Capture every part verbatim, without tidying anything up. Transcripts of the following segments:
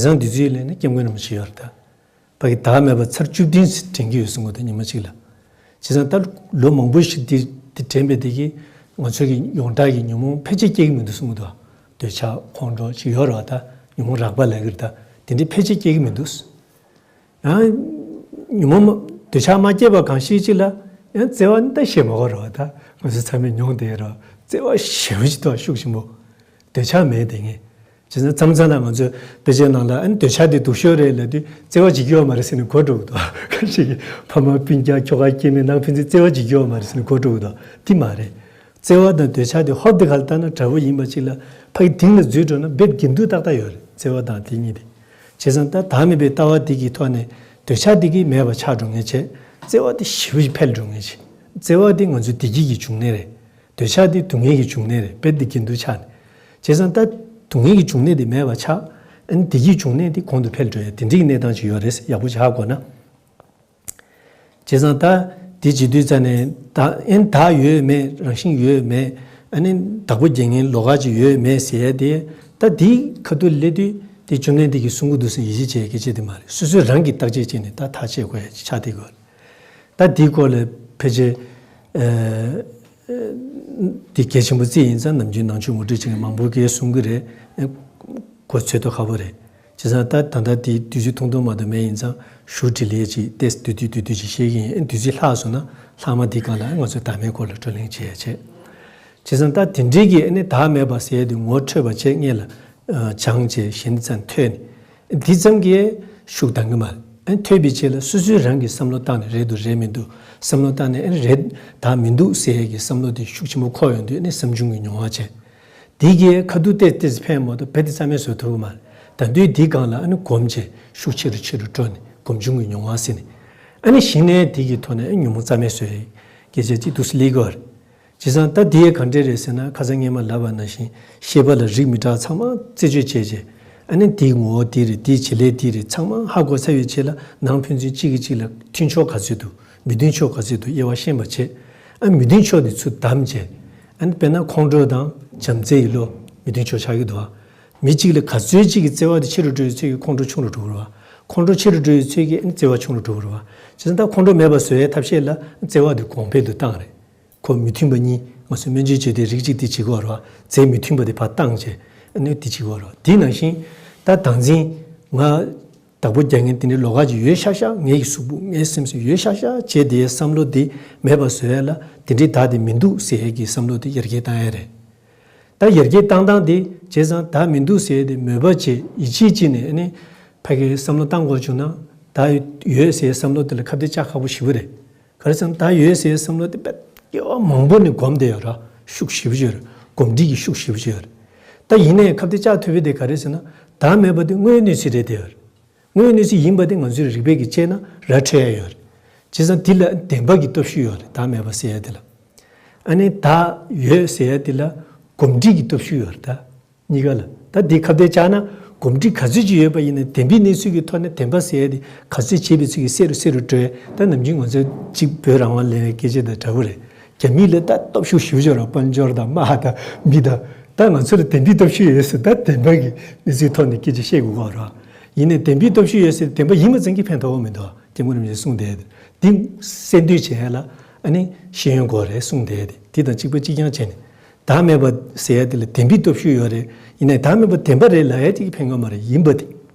བྱས་ཙང་འདི་ཚོའི་ལན་ནི་སྐྱབས་མགོན་རིན་པོ་ཆེ་ཡོད་རེད་ད། ཕ་གི་བདག་མེད་པ་ཚར་བཅུ་བདུན་ཙམ་དྲན་གྱི་ཡོད་གསུང་གི་འདུག་ཉི་མ་གཅིག་ལ། བྱས་ཙང་ད་ལོ་མང་པོ་ཞིག་འདི་འདི་དྲན་པའི་དེ་གིས་ང་ཚོ་གི་ཡོངས་གྲགས་ཀྱི་ཉོན་མོངས་ཕལ་ཆེར་སྐྱེ་གི་མི་འདུག་གསུང་གི་འདུག་འདོད་ཆགས་ཁོང་ཁྲོ་ཅིག་ཡོད་རེད་བ། ད་ཉོན་མོངས་རགས་པ་ལབ་ཀྱི་རེད་ད། དེ་འདྲའི་ཕལ་ཆེར་སྐྱེ་གི་མི་འདུག་ཡང་ཉོན་མོངས་མ་འདོད་ཆགས་མ་སྐྱེས་པ་གང་ཞིག་ཅིག་ལ་ཡང་བརྩེ་བ་འདི་ཞེ་མ་དགོས་རེད་བ། ད་ང་ཚོ་ཚང་མས་མྱོང་བསྡད་ཡོད་རེད་བ། བརྩེ་བ་ཞེ་པོ་ཅིག་འདུག་ཤུགས་ཆེན་པོ། འདོད་ཆགས་མེད་དེ་ངས། བྱས་ཙང་མཚམས་མཚམས་ལ་ང་ཚོས་དཔེ་ཆའི་ནང་ལ་ཨ་ནི་འདོད་ཆགས་དེ་སྡུག་ཤོས་རེད་ལབ་དུས་བརྩེ་བ་བྱེད་ཀྱི་ཡོད་མ་རེད་ཟེར་ནས་གོ་འགྲོ་གི་འདུག་ཁ་ཤས་ཀྱིས་ཕ་མ་སྤུན་ཀྱག་ཁྱོ་ག་སྐྱེ་དམན་ནང་ཕན་ཚུན་བརྩེ་བ་བྱེད་ཀྱི་ཡོད་མ་རེད་ཟེར་ནས་གོ་འགྲོ་གི་འདུག་དེ་མ་རེད། བརྩེ་བ་དང་འདོད་ཆགས་དེ་ཧོབ་དེ་ག་ལ་བཏང་ན་འདྲ་པོ་ཡིན་པ་ཅིག་ལ་ཕ་གི་དེང་ལ་འཛུལ་འགྲོ་ན་འབེབས་དགེ་འདུན་ཏག་ཏག་ཡོད་རེད། བརྩེ་བ་དང་དེ་གཉིས་དེ། བྱས་ཙང་ད་བདག་མེད་པའི་ལྟ་བ་དེ་གི་ཐོག་ནས་འདོད་ཆགས་དེ་གི་མེད་པ་ཆགས་འགྲོ་ངེས་བྱས། བརྩེ་བ་དེ་ཞེ་པོ་ཞིག་འཕེལ་འགྲོ་ངེས་བྱས། བརྩེ་བ་དེ་ང་ཚོའི་བདེ་སྐྱིད་ཀྱི་འབྱུང་གནས་རེད། འདོད་ཆགས་དེ་སྡུག་བསྔལ་གྱི་འབྱུང་གནས་རེད། དཔེ་དེ་དགེ་འདུན་ཆགས་ནས། བྱས་ཙང་ད་སྡུག་བསྔལ་གྱི་འབྱུང་གནས་དེ་མེད་པ་ཆགས། ཨ་ནི་བདེ་སྐྱིད་འབྱུང་གནས་དེ་གོང་དུ་འཕེལ་འགྲོ་ཡ་དེ་འདྲའི་གནས་སྟངས་ཅིག་ཡོད་རེད། ཡག་པོ་ཅིག་ཧ་གོ་ན། བྱས་ཙང་ད་དེ་བྱེད་དུས་ཙ་ནས་ད་ཨེ་ནི་བདག་ཡོད་མེད། རང་བཞིན་ཡོད་མེད། ཨ་ནི་བདག་པོ་རྒྱག་མཁན་ལོགས་ཀ་ཅིག་ཡོད་མེད་ཟེར་ཡ་དེ། ད་དེའི་ཁ་ཐུག་སླེབས་དུས་དེ་བཅོམ་ལྡན་འདས་ཀྱིས་གསུང་གི་འདུག་ཟེར་ཡིད་ཆེས་བྱེད་སྐད་ཆ་དེ་མ་རེད། སོ་སོས་རང་གིས་བརྟག་དཔྱད་བྱས་ནས་ད་ཐག་བཅད་དགོས་ཡ་ཅིག་ཆགས་བསྡད་ཡོད་རེད། ད་འདིའི་སྐོར་ལ་ཕལ་ཆེར་ཨ་འདི་གལ་ཆེན་པོ་རྩིས་ཡིན་ཙང་ནམ་རྒྱུན་ནང་ཆོས་ངོ་སྤྲོད་བྱེད་མཁན་མང་པོ་གིས་གསུང་གི་རེད། ཨ་གོ་ཚོད་ལྟ་ཁག་པོ་རེད། བྱས་ཙང་ད་ད་ལྟ་འདི་བདུད་རྩི་ཐུང་ཐུང་མ་གཏོགས་མེད། ཡིན་ཙང་ཞུ་འདྲི་ལས་ཅིག་ཏེས་བསྡུས་བསྡུས་བསྡུས་བསྡུས་ཅིག་བཤད་ཀྱི་ཡིན། ཨ་བདུད་རྩི་ལྷག་སོང་ན་ལྷག་མ་འདི་སྒང་ལ་ང་ཚོས་བདག་མེད་སྐོར་ལ་བགྲོ་གླེང་བྱེད་ཡ་བྱེད། བྱས་ཙང་ད་དེ་འདྲའི་གི་ཨ་ནི་བདག་མེད་པ་ཟེར་ཡ་དེ་ངོ་འཕྲོད་པ་བྱས་སྔོན་ལ་སྦྱངས་བྱས་གཞན་ཙམ་ཐོས་ནས། འདི་ཙམ་གྱིས་ཤུགས་འདང་གི་མ་རེད། ཨ་ཐོས་པའི་རྗེས་ལ་སོ་སོའི་རང་གི་བསམ་བློ་བཏང་ནས་རེད་འདུག་རེད་མི་འདུག་བསམ་བློ་བཏང་ནས། ཨ་རེད་དང་མི་འདུག་ཟེར་ཡས་ཀྱི་བསམ་བློ་དེ་ཤུགས་ཆེན་པོ་འཁོར་ཡོང་དུས། ཨ་ནི་བསམ་བྱུང་གི་མྱོང་བ་བྱས། དེ་གའི་ཁ་ཐུག་ཏེ་ཏེ་ཕན་མ་གཏོགས་རྦད་དེ་རྩ་མེད་བཟོ་ཐུབ་ཀྱི་མ་རེད། ད་དུང་དེའི་སྒང་ལ་ཨ་ནི་སྒོམ་བྱས་ཤུགས་ཆེ་རུ་ཆེ་རུ་འགྲོ་ནས་སྒོམ་བྱུང་གི་མྱོང་བ་ཟེར་ནས། ཨ་ནི་གཞི་ནས་དེ་གི་ཐོག་ནས་ཨ་ཉོན་མོངས་རྩ་མེད་བཟོ་ཡས་སྐད་ཆ་ཅིག་འདུག་སེ་སླེབས་ཀྱི་ཡོད་རེད། བྱས་ཙང་ད་དེ་ཡས་ག་འདྲས་རེད་ཟེར་ན། ཁ་སང་སྔས་མ་ལབ་པ་ནང་བཞིན་ཤེས་པ་ལ་རིགས་མི་འདྲ་ཚང་མ་རྩད་གཅོད་བྱས་རྗེས། ཨ་ནི་དེའི་ངོ་བོ་འདི་རེད། དེའི་བྱེད་ལས་འདི་རེད། ཚང་མ་ཧ་གོ་ཚར་བའི་རྗེས་ལ་ནང་ཕན་ཚུན་གཅིག་གིས་གཅིག་ལ་མཐུན་ཕྱོགས་ག་ཚོད་འདུག་མི་མཐུན་ཕྱོགས་ག་ཚོད་འདུག་དབྱེ་བ་ཤེས་པ་བྱས། ཨ་མི་མཐུན་ཕྱོགས་དེ་ཚུར་བསྡམས་བྱས། ཨ་ནི་དཔེར་ན་ཁོང་ཁྲོ་དང་བྱམས་བརྩེ་ཡི་བློ་མི་མཐུན་ཕྱོགས་ཆགས་ཀྱི་འདུག་ཨ། མི་གཅིག་ལ་ག་ཚོད་གཅིག་གི་བརྩེ་བ་དེ་ཆེ་རུ་འགྲོ་བའི་ཚོད་ཀྱིས་ཁོང་ཁྲོ་ཆུང་རུ་འགྲོ་གི་རེད་བ། ཁོང་ཁྲོ་ཆེ་རུ་འགྲོ་བའི་ཚོད་ཀྱིས་ཨ་ནི་བརྩེ་བ་ཆུང་རུ་འགྲོ་གི་རེད་བ། བྱས་ཙང་ད་ཁོང་ཁྲོ་མེད་པ་བཟོ་ཡའི་ཐབས་ཤེས་ལ་བརྩེ་བ་དེ་གོང་འཕེལ་དུ་བཏང་རེད། ཁོ་མི་མཐུན་པ་གཉིས་ང་ཚོས་སྨན་བཅོས་བྱེད་དུས་རིགས་གཅིག་དེ་བྱེད་དགོས་རེད་བ། རྫས་མི་མཐུན་པ་དེ་ཕར་བཏང་བྱས་ཨ་ནི་དེ་བྱེད་དགོས་རེད་བ། དེ་ནང་བཞིན་ད་བདག་འཛིན་ང་བདག་པོ་རྒྱག་མཁན་དེ་འདྲའི་ལོགས་ཀ་ཅིག་ཡོད་ཤག་ཤག་ངའི་གཟུགས་པོ་ངའི་སེམས་སུ་ཡོད་ཤག་ཤག་བྱས་དེའི་བསམ་བློ་དེ་མེད་པ་བཟོ་ཡ་ལ་དེ་འདྲའི་བདག་དེ་མི་འདུག་ཟེར་ཡ་གི་བསམ་བློ་དེ་ཡར་རྒྱས་བཏང་ཡ་རེད། ད་ཡར་རྒྱས་བཏང་སྟངས་དེ་བྱས་ཙང་བདག་མི་འདུག་ཟེར་ཡ་དེ་མོས་པ་བྱས་ཡིད་ཆེས་བྱས་ནས། ཨ་ནི་ཕ་གིའི་བསམ་བློ་བཏང་དགོས་བྱུང་ན་བདག་ཡོད་ཟེར་ཡའི་བསམ་བློ་དེ་ལ་ཁ་གཏད་བཅག་ཁག་པོ་ཞེ་པོ་རེད། ག་རེ་ཟེར་ན་བདག་ཡོད་ཟེར་བསམ་བློ་དེ་དཔེ་སྐྱེ་བ་མང་པོ་ནས་སྒོམ་བསྡད་ཡོད་ར། ཤུགས་ཞེ་པོ་ཅིག་ཡོད་རེད། གོམས་འདྲིས་ཀྱི་ཤུགས་ཞེ་པོ་ཅིག་ཡོད་རེད། ད་ཡིན་ནའི་ཁ་གཏད་བཅག་ཐུབ་པའི་དེ་ག་རེ་ཟེར་ན། བདག་མེད་པ་དེ་དངོས་ཡོད་གནས་ཚུལ་རེད་བསྡད་ཡོད་རེད། དངོས་ཡོད་གནས་ཚུལ་ཡིན་པ་དེ་ང་ཚོའི་རིག་པས་ཀྱིས་དཔྱད་ན་ར་འཕྲོད་ཡ་ཡོད་རེད། བྱས་ཙང་དེ་ལ་བདེན་པ་གི་སྟོབས་ཤུགས་ཡོད་རེད། བདག་མེད་པ་ཟེར་ཡ་དེ་ལ། ཨ་ནི་བདག་ཡོད་ཟེར་ཡ་དེ་ལ་གོམས་འདྲིས་ཀྱི་སྟོབས་ཤུགས་ཡོད་རེད་ད། གཉིས་ཀ་ལ། ད་འདི་ཁ་གཏད་བཅག་ན་གོམས་འདྲིས་ག་ཚོད་ཅིག་ཡོད་པ་ཡིན་ན་བདེན་པའི་གནས་ཚུལ་གྱི་ཐོག་ནས་བདེན་པ་ཟེར་ཡ་དེ་ག་ཚོད་བྱས་པའི་ཚུལ་གྱིས་གསལ་རུ་གསལ་རུ་འགྲོ་ཡ། ད་ནམ་རྒྱུན་ང་ཚོས་གཅིག་བོད་རང་དབང་ལེན་པའི་སྐད་ཆ་དང་འདྲ་པོ་རེད། རྒྱ་མི་ལ་ད་སྟོབས་ཤུགས་ཞེ་པོ་ཅིག་ཡོད་རེད། དཔལ་འབྱོར་དང་དམག་དང་མི་དང་། ད་ང་ཚོ་ལ་བདེན་པའི་སྟོབས་ཤུགས་ཡོད་ཟེར། ད་བདེན་པ་གི་གནས་ཚུལ་ཐོག་ནས་སྐད་ཆ་བཤད་དགོས་ཀྱི་རེད། ཡིན་ནའི་བདེན་པའི་སྟོབས་ཤུགས་ཡོད་ཟེར། བདེན་པ་ཡིན་པ་ཙམ་གྱིས་ཕན་ཐོགས་པ་མི་འདུག་སྐྱབས་མགོན་རིན་པོ་ཆེས་གསུངས་བསྡད་དེ། འདི་གསལ་འདོན་བྱེད་ཡ་ལ་ཨ་ནི་ཤེས་ཡོན་དགོས་རེད་གསུངས་བསྡད་དེ། འདི་དང་གཅིག་པ་གཅིག་རྐྱང་བྱས་ནས། བདག་མེད་པ་ཟེར་ཡ་དེ་ལ་བདེན་པའི་སྟོབས་ཤུགས་ཡོད་རེད། ཡིན་ནའི་བདག་མེད་པ་བདེན་པ་རེད་ལབ་ཡ་དེ་གིས་ཕན་གྱི་མ་རེད། ཡིན་པ་དེ་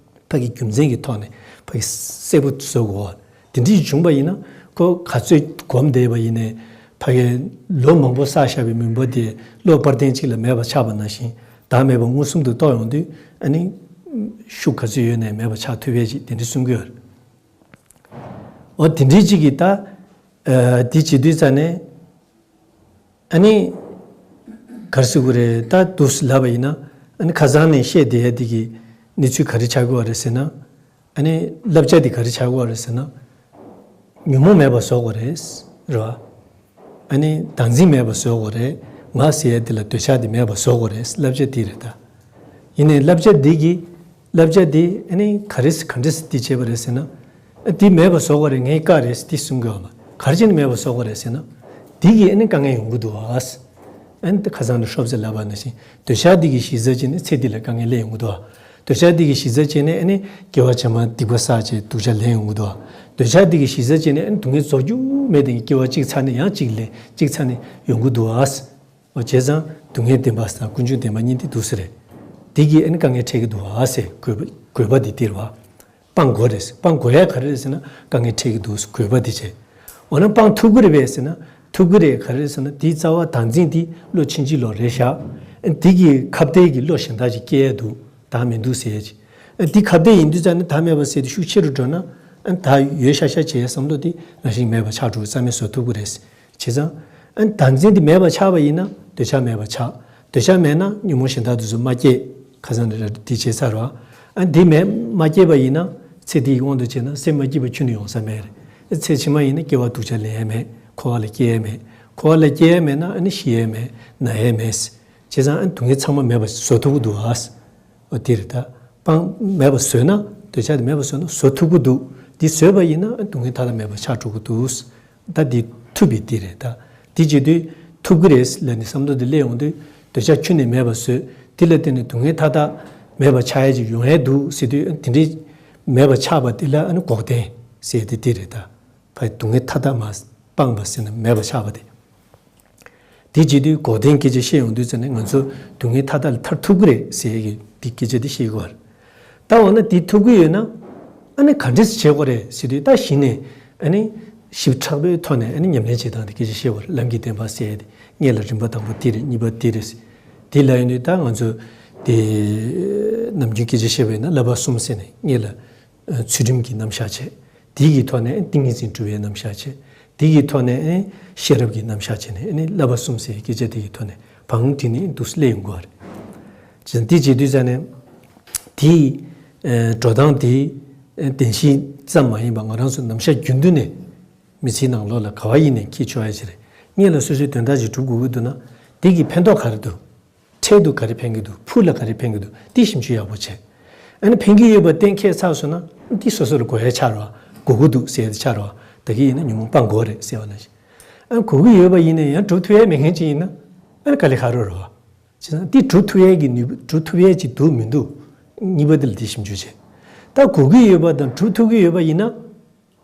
ཕ་གི་རྒྱུ་མཚན་གྱི་ཐོག་ནས་ཕ་གི་གསལ་པོ་བཟོ་དགོས། དེ་འདྲ་བྱུང་པ་ཡིན་ན་ཁོ་ག་ཚོད་སྒོམ་བསྡད་པ་ཡིན་ནའི་ཕ་གི་ལོ་མང་པོ་བསགས་བཞག་པའི་མུན་པ་དེ་བློ་དཔལ་ལྡན་གཅིག་ལ་མེད་པ་ཆགས་པ་ནང་བཞིན། བདག་མེད་པ་མངོན་སུམ་དུ་རྟོགས་ཡོང་དུས་ཨ་ནི་ཤུགས་ག་ཚོད་ཡོད་ནའི་མེད་པ་ཆགས་ཐུབ་པའི་ཅིག་དེ་འདྲ་གསུང་གི་ཡོད་རེད། འོ་དེ་འདྲའི་ཅིག་གིས་ད། ཨ་དེ་བྱེད་དུས་ཙ་ནས། ཨ་ནི་ག་རེ་ཟེར་དགོས་རེད། ད་འདུག་སེ་ལབ་པ་ཡིན་ན། ཨ་ནི་ཁ་སང་ནས་བཤད་བསྡད་ཡ་དེ་གི་གནས་ཚུལ་ག་རེ་ཆགས་ཀྱི་ཡོད་རེད་ཟེར་ན། ཨ་ནི་བསླབ་བྱ་དེ་ག་རེ་ཆགས་ཀྱི་ཡོད་རེད་ཟེར་ན། ཉོན་མོངས་མེད་པ་བཟོ་དགོས་རེད། རེད་བ། ཨ་ནི་བདག་འཛིན་མེད་པ་བཟོ་དགོས་རེད། ང་ཟེར་ཡ་དེ་ལ་འདོད་ཆགས་དེ་མེད་པ་བཟོ་དགོས་རེད། བསླབ་བྱ་དེ་རེད་ད། ཡིན་ནའི་བསླབ་བྱ་འདི་གིས། བསླབ་བྱ་འདི་ཨ་ནི་ག་རེ་ག་འདྲ་འདི་བྱས་པ་རེད་ཟེར་ན། ཨ་འདི་མེད་པ་བཟོ་དགོས་རེད། ངའི་བཀའ་རེད་འདི་གསུང་གི་ཡོད་མ། ག་རེ་བྱས་ནས་མེད་པ་བཟོ་དགོས་རེད་ཟེར་ན། འདི་གིས་ཨ་ནི་དཀའ་ངལ་ཡོང་གི་འདུག་ཨ། ཨ་ནི་ཁ་སང་དུ་ཧྲོབ་ཙེ་ལབ་པ་ནང་བཞིན་འདོད་ཆགས་འདི་གི་གཞི་རྩ་བྱས་ནས་ཚེ་འདི་ལ་དཀའ་ངལ་སླེབས་ཡོང་གི་འདུག་ཨ། འདོད་ཆགས་འདི་གི་གཞི་རྩ་བྱས་ནས་ཨ་ནི་སྐྱེ་བ་ཕྱི་མ་སྡིག་པ་བསགས་བྱས་སྡུག་ཅག་ལེན་ཡོང་གི་འདུག་ག་འདོད་ཆགས་འདི་གི་གཞི་རྩ་བྱས་ནས་ཨ་ནི་སྡུག་བསྔལ་རྫོགས་རྒྱུ་མེད་དེ་སྐྱེ་བ་གཅིག་ཚར་ནས་ཡང་གཅིག་ལེན་གཅིག་ཚར་ནས་ཡོང་གི་འདུག་ག་འོ་བྱས་ཙང་སྡུག་བསྔལ་བདེན་པ་དང་ཀུན་འབྱུང་བདེན་པ་གཉིས་འདི་འདུག་སེ་རེད། འདི་གིས་ཨ་ནི་དཀའ་ངལ་འཕྲད་ཀྱི་འདུག་ག་ཟེར་དགོས་པ་དགོས་པ་འདི་འདིར་བ། སྤང་དགོས་རེད། སྤང་དགོས་ཡ་ག་རེ་རེད་ཟེར་ན་དཀའ་ངལ་འཕྲད་ཀྱི་འདུག་དགོས་པ་འདི་བྱས། འོ་ན་སྤང་ཐུབ་ཀྱི་རེད་པས་ཟེར་ན་ཐུབ་ཀྱི་རེད། ག་རེ་རེད་ཟེར་ན་དེའི་རྩ་བ་བདག་འཛིན་འདི་བློ་ཕྱིན་ཅི་ལོག་རེད་བཞག་འདི་གི་ཁ་གཏད་ཀྱི་བློ་གཞན་དག་ཅིག་སྐྱེ་ཡ་འདུག་བདག་མི་འདུག་ཟེར་ཡ་ཅིག་འདི་ཁ་གཏད་ཡིན་དུས་ཙང་ནས་བདག་མེད་པ་ཟེར་དུས་ཤུགས་ཆེ་རུ་འགྲོ་ན་བདག་ཡོད་ཤག་ཤག་བྱས་བསམ་བློ་དེ་རང་བཞིན་མེད་པ་ཆགས་འགྲོ་རྩ་མེད་བཟོ་ཐུབ་ཀྱི་རེད། བྱས་ཙང་། ཨ་ནི་བདག་འཛིན་དེ་མེད་པ་ཆགས་པ་ཡིན་ན་འདོད་ཆགས་མེད་པ་ཆགས། འདོད་ཆགས་མེད་ན་ཉོན་མོངས་གཞན་དག་དེ་ཚོ་མ་སྐྱེས། ཁ་སང་རེ་རེ་དེ་བྱས་ཚར་བ། ཨ་ནི་དེ་མེད་མ་སྐྱེས་པ་ཡིན་ན་ཚེ་འདི་ཡི་དབང་དུ་བྱས་ན་སེམས་མ་སྐྱིད་པ་ཁྱོན་ནས་ཡོང་ས་མེད་རེད། ཚེ་ཕྱི་མ་ཡིན་ན་སྐྱེ་བ་སྡུག་ཅག་ལེན་ཡས་མེད། འཁོར་བ་ལ་སྐྱེ་ཡས་མེད། འཁོར་བ་ལ་སྐྱེ་ཡས་མེད་ན་ཨ་ནི་ཤི་ཡས་མེད། ན་ཡས་མེད། བྱས་ཙང་ཨ་ནི་སྡུག་བསྔལ་ཚང་མ་མེད་པ་བཟོ་ཐུབ་ཀྱི་འདུག་ཨ། འོ་དེ་རེད་ད། སྤང་མེད་པ་བཟོས་ན་འདོད་ཆགས་དེ་མེད་པ་བཟོས་ན་བཟོ་ཐུབ་ཀྱི་འདུག་འདི་བཟོས་པ་ཡིན་ན་སྡུག་བསྔལ་མཐའ་དག་མེད་པ་ཆགས་འགྲོ་གི་འདུག་ད་འདི་ཐུབ་པའི་འདི་རེད་ད། འདི་བྱེད་དུས་ཐུབ་ཀྱི་རེད་ལབ་ནས་བསམ་བློ་འདི་སླེབས་ཡོང་དུས་འདོད་ཆགས་ཁྱོན་ནས་མེད་པ་བཟོས། འདི་ལ་བརྟེན་ནས་སྡུག་བསྔལ་མཐའ་དག་མེད་པ་ཆགས་ཡ་ཅིག་ཡོང་ཡ་འདུག་ཟེར་དུས་དེ་འདྲའི་མེད་པ་ཆགས་པ་འདི་ལ་ཨ་ནི་འགོག་བདེན་ཟེར་ཏེ་འདི་རེད་ད། ཕ་སྡུག་བསྔལ་མཐའ་དག་མ་སྤངས་པ་ཟེར་ན་མེད་པ་ཆགས་པ་དེ། དེ་བྱེད་དུས་འགོག་བདེན་སྐད་ཆ་བཤད་ཡོང་དུས་ཙམ་ནས་ང་ཚོ་སྡུག་བསྔལ་མཐའ་དག་ལས་ཐར་ཐུབ་ཀྱི་རེད་ཟེར་ཡས་ཀྱི་འདི་སྐད་ཆ་དེ་བཤད་ཀྱི་བར། ད་འོ་ན་དེ་ཐུབ་ཀྱི་ཡོད་ན་ཨ་ནི་ག་འདྲས་བྱེད་དགོས་རེད་ཟེར་དུས་ད་གཞི་ནས་ཨ་ནི་ཞིབ་ཕྲ་པོའི་ཐོག་ནས་ཨ་ནི་ཉམས་ལེན་བྱེད་སྟངས་དེ་སྐད་ཆ་བཤད་པར་ལམ་གྱི་བདེན་པ་ཟེར་ཡས་དེ་སྔོན་ལ་རིམ་པ་དང་པོ་དེ་རེད། གཉིས་པ་དེ་རེད། དེ་ལ་ཡོད་ནི་ད་ང་ཚོ་དེ་ནམ་རྒྱུན་སྐད་ཆ་བཤད་པ་ཡིན་ན་བསླབ་པ་གསུམ་ཟེར་ནས་སྔོན་ལ། ཚུལ་ཁྲིམས་ཀྱི་རྣམ་གཞག་བྱས། དེ་གི་ཐོག་ནས་ཏིང་ངེ་འཛིན་སྒྲུབ་པའི་རྣམ་གཞག་བྱས། དེ་གི་ཐོག་ནས་ཤེས་རབ་ཀྱི་རྣམ་གཞག་བྱས་ནས་བསླབ་པ་གསུམ་ཟེར་བའི་སྐད་ཆ་དེ་གི་ཐོག་ནས་བང་བསྒྲིགས་ནས་འདུག་སླེབས་ཡོང་གི་རེད། བྱས་ཙང་དེ་བྱེད་དུས་ཙང་ནས་དེའི་འགྲོ་སྟངས་དེ་བདེན་བཞི་ཙམ་མ་ཡིན་པ་ང་རང་ཚོ་ནམ་ཞག་རྒྱུན་དུ་ནས་མི་ཚེའི་ནང་ལོགས་ལ་ག་བ་ཡིན་ནས་འཁྱེར་ཆོག་ཡ་ཅིག་རེད། སྔོན་ལ་སོ་སོའི་དོན་དག་ཅིག་སྒྲུབ་དགོས་ཀྱི་འདུག་ན་དེ་གི་ཕན་ཐོགས་ག་རེ་འདུག་འཕྲལ་དུ་ག་རེ་ཕན་གྱི་འདུག་ཕུགས་ལ་ག་རེ་ཕན་གྱི་འདུག་འདི་ཞིབ་འཇུག་ཡག་པོ་བྱས། ཨ་ནི་ཕན་གྱི་ཡོད་པ་གཏན་འཁེལ་ཚར་སོང་ན་འདི་སོ་སོ་ལ་དགོས་ཡ་ཆགས་རོགས། དགོས་ཀྱི་འདུག་ཟེར་ཡ་ཆགས་རོགས། ད་གི་ཡིན་ན་ཉོན་མོངས་སྤང་དགོས་རེད་ཟེར་བ་ནང་བཞིན། ཨ་ནི་དགོས་ཀྱི་ཡོད་པ་ཡིན་ན་ཡང་སྒྲུབ་ཐུབ་ཡ་མེད་མཁན་ཅིག་ཡིན་ན་ཨ་ནི་དཀའ་ལས་ཁག་རོགས་རོགས། བྱས་ཙང་འདི་སྒྲུབ་ཐུབ་ཡ་གི་ནུས་སྒྲུབ་ཐུབ་ཡ་ཅིག་འདུག་མི་འདུག་གཉིས་པ་འདི་ལ་འདི་ཞིབ་འཇུག་བྱས། ད་དགོས་ཀྱི་ཡོད་པ་དང་སྒྲུབ་ཐུབ་ཀྱི་ཡོད་པ་ཡིན་ན།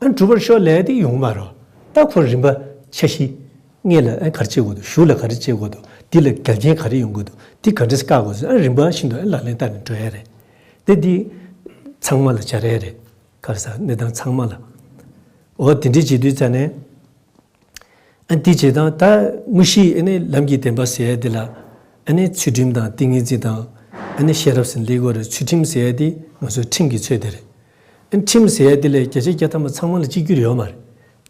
ཨ་ནི་སྒྲུབ་པར་ཤོག་ལབ་དེ་ཡོང་མ་རེད། ད་ཁོ་རིམ་པ་འཆར་གཞི། སྔོན་ལ་ཨ་ག་རེ་བྱེད་དགོས་འདུག་གཞུག་ལ་ག་རེ་བྱེད་དགོས་འདུག་འདི་ལ་འགལ་རྐྱེན་ག་རེ་ཡོང་གི་འདུག་འདི་ག་འདྲས་བཀག་དགོས་འདུག་ཨ་རིམ་པ་བཞིན་དུ་ཨ་ལག་ལེན་བསྟར་ནས་འགྲོ་ཡ་རེད། དེ་འདི་ཚང་མ་ལ་སྦྱར་ཡ་རེད། ག་རེ་ཟ་གནས་སྟངས་ཚང་མ་ལ། འོ་དེ་འདྲས་བྱེད་དུས་ཙང་ནས། ཨ་འདི་བྱེད་སྟངས་ད་དངོས་གཞི་ཨ་ནི་ལམ་གྱི་བདེན་པ་ཟེར་ཡ་འདི་ལ་ཨ་ནི་ཚུལ་ཁྲིམས་དང་ཏིང་ངེ་འཛིན་དང་ཨ་ནི་ཤེས་རབ་ཟེར་ལེགས་པར་ཚུལ་ཁྲིམས་ཟེར་ཡ་འདི་ང་ཚོའི་ཁྲིམས་ཀྱི་ཚོད་དེ་རེད། ཨ་ནི་ཁྲིམས་ཟེར་ཡ་འདི་ལས་བརྒྱ་ཆ་བརྒྱ་ཐམ་པ་ཚང་མ་ལ་གཅིག་གྱུར་ཡོད་མ་རེད།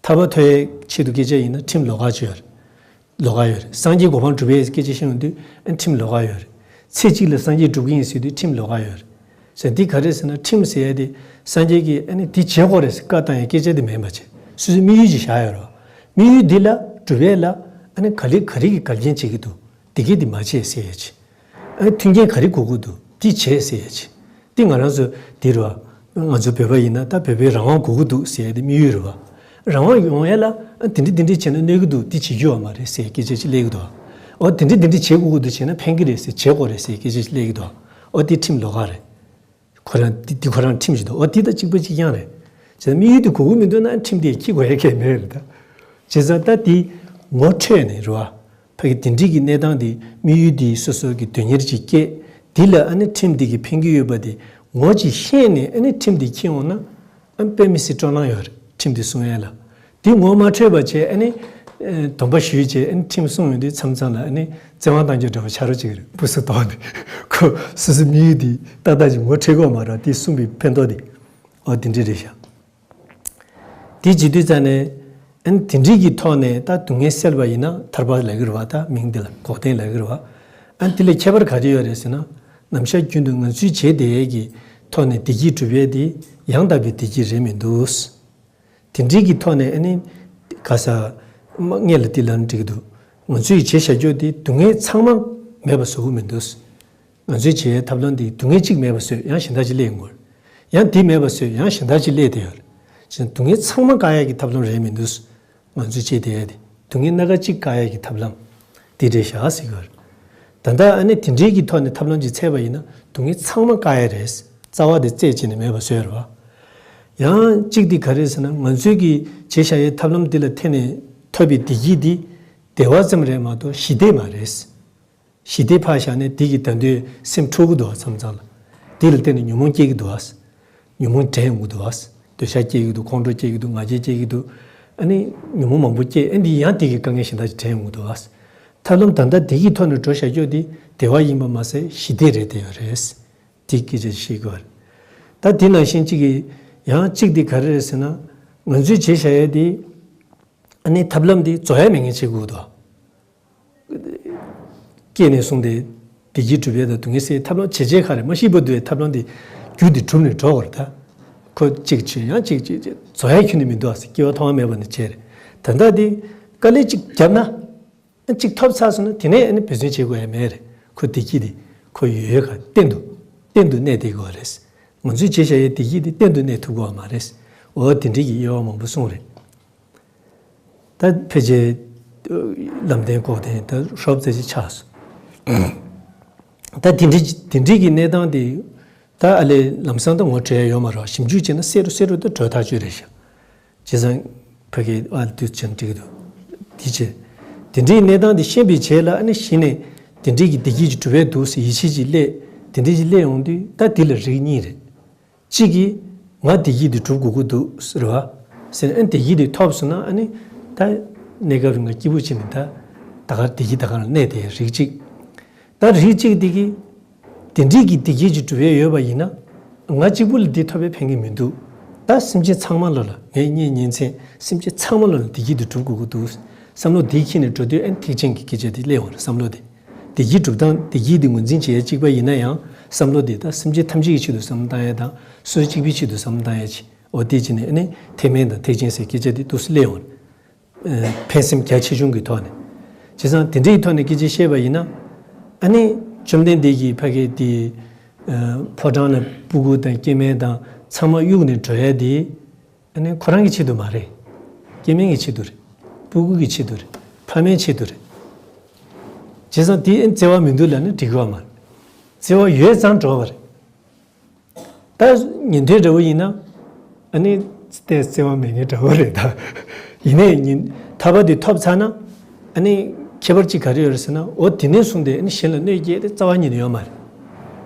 ཐར་པ་ཐོབ་ཡའི་ཆེད་དུ་སྐད་ཆ་ཡིན་ན་ཁྲིམས་ལོགས་ཀ་ཅིག་ཡོད་རེད། ལོགས་ཀ་ཡོད་རེད། སངས་རྒྱས་གོ་འཕང་སྒྲུབ་ཡའི་སྐད་ཆ་བཤད་ཡོང་དུས་ཨ་ནི་ཁྲིམས་ལོགས་ཀ་ཡོད་རེད། ཚེ་གཅིག་ལ་སངས་རྒྱས་སྒྲུབ་ཀྱི་ཡིན་ཟེར་དུས་ཁྲིམས་ལོགས་ཀ་ཡོད་རེད། ཟེར་འདི་ག་རེ་ཟེར་ན་ཁྲིམས་ཟེར་ཡ་དེ་སངས་རྒྱས་ཀྱིས་ཨ་ནི་འདི་བྱེད་དགོས་རེད་ཟེར་བཀའ་བཏང་ཡའི་སྐད་ཆ་དེ་མིན་པ་བྱས། སོ་སོའི་དམིགས་ཡུལ་ཅིག་བཞག་ཡོད་རེད་བ། དམིགས་ཡུལ་འདི་ལ་སྒྲུབ་ཡས་ལ་ཨ་ནི་ག་ལེ་ག་རེ་གི་འགལ་རྐྱེན་བྱེད་ཀྱི་འདུག་འདི་གས་འདི་མ་བྱེད་ཟེར་ཡས་ཅིག་ཨ་ནི་མཐུན་རྐྱེན་ག་རེ་དགོས་ཀྱི་འདུག་འདི་བྱེད་ཟེར་ཡས་ཅིག་འདི་ང་རང་ཚོ་འདི་རེད་བ། ང་ཚོ་བོད་པ་ཡིན་ན་ད་བོད་པའི་རང་དབང་དགོས་ཀྱི་འདུག་ཟེར་ཡས་དེ་དམིགས་ཡུལ་རེད་བ། རང་དབང་ཡོང་ཡས་ལ་ཨ་འདི་འདྲི་འདི་འདྲི་བྱས་ན་གནོད་ཀྱི་འདུག་འདི་བྱེད་རྒྱུ་ཡོད་མ་རེད་ཟེར་ཡས་སྐད་ཆ་ཅིག་སླེབས་ཀྱི་འདུག་འོ་འདི་འདྲི་འདི་འདྲི་བྱེད་དགོས་ཀྱི་འདུག་བྱས་ན་ཕན་གྱི་རེད་ཟེར་བྱེད་དགོས་རེད་ཟེར་སྐད་ཆ་ཅིག་སླེབས་ཀྱི་འདུག་འོ་འདི་ཁྲིམས་ལོགས་ཀ་རེད། ཁོ་རང་འདི་འདི་ཁོ་རང་ཁྲིམས་ཤིག་འདུག་འོ་འདི་དང་གཅིག་པ་གཅིག་རྐྱང་རེད། བྱས་ན་དམིགས་ཡུལ་དེ་དགོས་ཀྱི་མི་འདུག་ན་ཁྲིམས་དེ་འཁྱེར་དགོས་ཡ་གང་ཡང་མེད་རེད་ད། བྱས་ཙང་ད་འདི་ངོ་འཕྲོད་ནས་རེད་བ། ཕ་གི་དེ་འདྲི་གི་གནས་སྟངས་དེ་དམིགས་ཡུལ་དེ་སོ་སོ་གི་དོན་གཉེར་ཅིག་སྐྱེས། འདི་ལ་ཨ་ནི་ཁྲིམས་འདི་གི་ཕན་གྱི་ཡོད་པ་དེ་ངོ་ཅིག་ཤེས་ནས་ཨ་ནི་ཁྲིམས་འདི་འཁྱེར་འོང་ན། ཨ་ནི་དཔེ་མི་སྲིད་སྤྲོ་སྣང་ཡོད་རེད་ཁྲིམས་འདི་སྲུང་ཡས་ལ། དེ་ངོ་མ་འཕྲོད་པ་བྱས་ཨ་ནི། སྡོམ་པ་ཞུས་བྱས་ཨ་ནི་ཁྲིམས་སྲུང་ཡོང་དུས་མཚམས་མཚམས་ལ་ཨ་ནི་བཙན་དབང་གཏང་རྒྱུ་འདྲ་བོ་ཆགས་རོགས་ཅིག་རེད་སྤུ་སུ་དོག་ནས། ཁོ་སོ་སོའི་དམིགས་ཡུལ་འདི་ཏག་ཏག་ཅིག་ངོ་འཕྲོད་ཀྱི་ཡོད་མ་རེད་དེ་གསུངས་པའི་ཕན་ཐོགས་དེ། འོ་དེ་འདྲ་རེད་ཤག་དེ་བྱེད་དུས་ཙང་ནས། ཨ་ནི་དེ་འདྲའི་གི་ཐོག་ནས་ད་སྡུག་བསྔལ་སེལ་བ་ཡིན་ན་ཐར་པ་ལབ་ཀྱི་རེད་བ་ད་མིང་འདི་ལ་འགོག་བདེན་ལབ་ཀྱི་རེད་བ། ཨ་ནི་དེ་ལ་ཁྱད་པར་ག་རེ་ཡོད་རེད་ཟེར་ན། ནམ་ཞག་རྒྱུན་དུ་ང་ཚོས་བྱེད་བསྡད་ཡས་ཀྱི་ཐོག་ནས་བདེ་སྐྱིད་སྒྲུབ་ཡས་དེ་ཡང་དག་པའི་བདེ་སྐྱིད་རེད་མི་འདུག་དེ་འདྲའི་གི་ཐོག་ནས་ཨ་ནི། ག་ས། མ་སྔོན་ལ་དེ་ལབ་ན་འགྲིག་གི་འདུག་ང་ཚོས་བྱས་བཞག་རྒྱུ་དེ་སྡུག་བསྔལ་ཚང་མ་མེད་པ་བཟོ་གི་མི་འདུག་ང་ཚོས་བྱས་ཐབས་ལམ་འདི་སྡུག་བསྔལ་གཅིག་མེད་པ་བཟོས་ཡང་གཞན་དག་ཅིག་སླེབས་ཡོང་གི་རེད། ཡང་འདི་མེད་པ་བཟོས་ཡང་གཞན་དག་ཅིག་སླེབས་བསྡད་ཡོད་རེད། བྱས་ཙང་སྡུག་བསྔལ་ཚང་མ་བཀག་ཡག་གི་ཐབས་ལམ་རེད་མི་འདུག་ང་ཚོས་བྱས་བསྡད་ཡག་དེ་སྡུག་བསྔལ་སྣ་ཁ་གཅིག་བཀག་ཡག་གི་ཐབས་ལམ་འདི་རེད་ཤག་ཟེར་གྱི་ཡོད་རེད། ད་ལྟ་ཨ་ནི་དེ་འདྲའི་གི་ཐོག་ནས་ཐབས་ལམ་ཅིག་འཚོལ་བ་ཡིན་ན་སྡུག་བསྔལ་ཚང་མ་བཀག་ཡ་རེད། རྩ་བ་དེ་རྩད་བཅད་ནས་མེད་པ་བཟོས་རེད་བ། ཡང་གཅིག་དེ་ག་རེ་ཟེར་ན་ང་ཚོའི་གི་བྱེད་བཞག་ཡའི་ཐབས་ལམ་འདི་ལ་བརྟེན་ནས་ཐོབ་པའི་བདེ་སྐྱིད་འདི་བདེ་བ་ཙམ་རེད་མ་གཏོགས་ཞི་བདེ་མ་རེད། ཞི་བདེ་ཕར་བཞག་ནས་དེ་གི་ད་དུང་སེམས་འཁྲུག་གི་འདུག་བ། མཚམས་མཚམས་ལ་དེ་ལ་བརྟེན་ནས་ཉོན་མོངས་སྐྱེ་གི་འདུག་བ། ཉོན་མོངས་དྲན་ཡོང་གི་འདུག་བ། འདོད་ཆགས་སྐྱེ་གི་འདུག་ཁོང་ཁྲོ་སྐྱེ་གི་འདུག་ང་རྒྱལ་སྐྱེ་གི་འདུག་ཨ་ནི་ཉོན་མོངས་མང་པོ་སྐྱེ། ཨ་འདི་ཡང་དེ་གི་དཀའ་ངལ་གཞན་དག་ཅིག་དྲན་ཡོང་གི་འདུག་བ། ཐབས་ལམ་ད་ལྟ་དེ་གི་ཐོག་ནས་འགྲོ་བཞག་རྒྱུ་དེ་བདེ་བ་ཡིན་པ་མ་ཟད་ཞི་བདེ་རེད། བདེ་བ་རེད། དེ་སྐད་ཆ་ཤེས་དགོས་པ་རེད། ད་དེ་ནང་བཞིན་གཅིག་གིས་ཡང་གཅིག་དེ་ག་རེ་རེད་ཟེར་ན། ང་ཚོས་བྱེད་བཞག་ཡ་དེ་ཨ་ནི་ཐབས་ལམ་དེ་རྫོགས་ཡ་མེད་མཁན་བྱེད་དགོས་འདུག་སྐྱེས་ནས་བཟུང་སྟེ་བདེ་སྐྱིད་སྒྲུབ་ཡ་དང་སྡུག་བསྔལ་སེལ་ཐབས་ལམ་བྱེད་བྱེད་ཁ་རེད། མ་ཤི་བར་དུ་ཡ་ཐབས་ལམ་དེ་རྒྱུ་དེ་གྲུབ་ནས་འགྲོ་བར་ད། ཁོ་གཅིག་བྱས་ཡང་གཅིག་བྱས་བྱས་རྫོགས་ཡ་ཁྱོན་ནས་མི་འདུག་ཨ། སྐྱེ་བ་ཐོག་མ་མེད་པ་ནས་བྱས་རེད། ད་ལྟ་དེ་དཀའ་ལས་གཅིག་བརྒྱབ་ན། གཅིག་ཐོབ་ཚར་སོང་ན་དེ་ནས་ཨ་ནི་འབད་བརྩོན་བྱེད་དགོས་ཡ་མེད་རེད། ཁོ་བདེ་སྐྱིད་དེ་ཁོ་ཡོད་ཡོད་ག་གཏན་དུ་གཏན་དུ་གནས་བསྡད་དགོས་པ་རེད། ང་ཚོས་བྱེད་བྱ་ཡའི་བདེ་སྐྱིད་དེ་གཏན་དུ་གནས་ཐུབ་དགོས་པ་མ་རེད། འོ་དེ་འདྲའི་གི་དབྱེ་བ་མང་པོ་གསུངས་རེད། ད་ཕལ་ཆེར་ལམ་བདེན་གོ་བདེན་ད་ཧྲོབ་ཙེ་ཅིག་ཆགས་སོང་། ད་དེ་འདྲའི་དེ་འདྲའི་གི་གནས་སྟངས་དེ་ད་ཨ་ལས་ལམ་སང་ད་ངོ་འཕྲོད་ཡ་ཡོད་མ་རེད། ཞིབ་འཇུག་བྱས་ན་གསལ་རུ་གསལ་རུ་ད་འགྲོ་ཐག་ཆོད་རེད་ཤག་བྱས་ཙང་ཕ་གི་ཨ་དུས་ཆེན་འགྲིག་གི་འདུག་དེ་བྱས། དེ་འདྲའི་གནས་སྟངས་དེ་ཤེས་པའི་རྗེས་ལ་ཨ་ནི་གཞི་ནས་དེ་འདྲའི་གི་བདེ་སྐྱིད་ཅིག་གྲུབ་པའི་འདུག་ཟེར་ཡིད་ཆེས་ཅིག་སླེབས། དེ་འདྲའི་ཅིག་སླེབས་ཡོང་དུས་ད་དེ་ལ་རིགས་གཉིས་རེད། གཅིག་གིས་ང་བདེ་སྐྱིད་དེ་སྒྲུབ་དགོས་ཀྱི་འདུག་ཟེར་བ། ཟེར་ཨ་ནི་བདེ་སྐྱིད་དེ་ཐོབ་སོང་ན་ཨ་ནི་ད་གནས་སྐབས་རིང་ལ་སྐྱིད་པོ་བྱས་ནས་ད་ད་གར་བདེ་སྐྱིད་ད་གར་གནས་དེ་རིགས་གཅིག་ད་རིགས་གཅིག་དེ་གིས་དེ་འདྲའི་གི་བདེ་སྐྱིད་ཅིག་སྒྲུབ་ཡས་ཡོད་པ་ཡིན་ན། ང་གཅིག་པུ་ལ་འདི་ཐོབ་པའི་ཕན་གྱི་མི་འདུག་ད་སེམས་ཅན་ཚང་མ་ལ་ལ་ངའི་གཉེན་ཉེ་ཚན་སེམས་ཅན་ཚང་མ་ལ་ལ་བདེ་སྐྱིད་དེ་སྒྲུབ་དགོས་ཀྱི་འདུག་བསམ་བློ་འདི་འཁྱེར་ནས་འགྲོ་དུས་ཨ་ནི་ཐེག་ཆེན་གྱི་སྐད་ཆ་དེ་སླེབས་ཡོང་རེད། བསམ་བློ་དེ་བདེ་སྐྱིད་སྒྲུབ་སྟངས་བདེ་སྐྱིད་དེ་ངོས་འཛིན་བྱེད་ཡས་གཅིག་པ་ཡིན་ན་ཡང་བསམ་བློ་དེ་ད་སེམས་ཅན་ཐམས་ཅད་ཀྱི་ཆེད་དུ་བསམ་བློ་བཏང་ཡས་དང་སོ་སོ་གཅིག་པུའི་ཆེད་དུ་བསམ་བློ་བཏང་ཡས་ཅིག་འོ་དེ་བྱས་ནས་ཨ་ནི་ཐེག་དམན་དང་ཐེག་ཆེན་ཟེར་སྐད་ཆ་དེ་འདུག་སེ་སླེབས་ཡོང་རེད། ཕན་སེམས་རྒྱ་ཆེ་ཆུང་གི་ཐོག་ནས། བྱས་ཙང་དེ་འདྲའི་ཐོག་ནས་སྐད་ཆ་བཤད་པ་ཡིན་ན། ཨ་ནི་བཅོམ་ལྡན་འདས་ཀྱིས་ཕ་གི་དེ་ཕོ་བྲང་ལ་སྤུ་གུ་དང་སྐྱེ་དམན་དང་ཚང་མ་གཡུགས་ནས་འགྲོ་ཡ་དེ་ཨ་ནི་ཁོ་རང་གི་ཆེད་དུ་མ་རེད། སྐྱེ་དམན་གྱི་ཆེད་དུ་རེད། སྤུ་གུ་གི་ཆེད་དུ་རེད། ཕ་མའི་ཆེད་དུ་རེད། བྱས་ཙང་དེ་ཨ་ནི་བརྩེ་བ་མི་འདུག་ལབ་ན་འགྲིག་གི་ཡོད་མ་རེད། བརྩེ་བ་ཡོད་ཙང་འགྲོ་བ་རེད། ད་ཉན་ཐོས་འདྲ་བོ་ཡིན་ན། ཨ་ནི་ཏེ་བརྩེ་བ་མེད་མཁན་འདྲ་བོ་རེད་ད། ཡིན་ནའི་ཉིན་ཐར་པ་དེ་ཐོབ་ཚར་ན། ཨ་ནི་ཁྱད་པར་ཅིག་ག་རེ་ཡོད་རེད་ཟེར་ན། འོ་དེ་ནས་བཟུང་སྟེ་ཨ་ནི་གཞན་ལ་གནོད་སྐྱེལ་ཏེ་རྩ་བ་ཉིད་ནས་ཡོད་མ་རེད།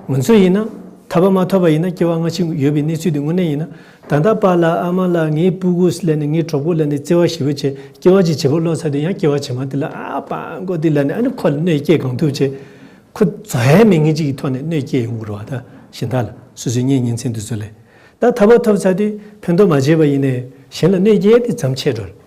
ང་ཚོ་ཡིན་ན་ཐར་པ་མ་ཐོབ་པ་ཡིན་ན་སྐྱེ་བ་སྔ་ཕྱི་ཡོད་པའི་གནས་ཚུལ་དེ་དངོས་གནས་ཡིན་ན། ད་ལྟ་པཱ་ལགས་ཨ་མ་ལགས་ངའི་སྤུ་གུ་ལབ་ནས་ངའི་གྲོགས་པོ་ལབ་ནས་བརྩེ་བ་ཞེ་པོ་བྱས་སྐྱེ་བ་གཅིག་བྱེད་པོ་ལོག་ཚར་དུས་ཡང་སྐྱེ་བ་རྗེས་མ་དེ་ལ་ཨ་པང་མགོ་དེ་ལབ་ནས་ཨ་ནི་ཁོ་ལ་གནོད་སྐྱེལ་གང་ཐུབ་བྱས། ཁོ་རྫོགས་ཡ་མེད་མཁན་ཅིག་གི་ཐོག་ནས་གནོད་སྐྱེལ་ཡོང་གི་རེད་བ། ད་གཞན་དག་ལ་སོ་སོའི་གཉེན་ཉེ་ཚན་དེ་ཚོ་ལ། ད་ཐར་པ་ཐོབ་ཚར་དུས་ཕན་ཐོགས་མ་བྱས་པ་ཡིན་ནའི་གཞན་ལ་གནོད་སྐྱེལ་དེ་མཚམས་ཆད་འགྲོ་རེད།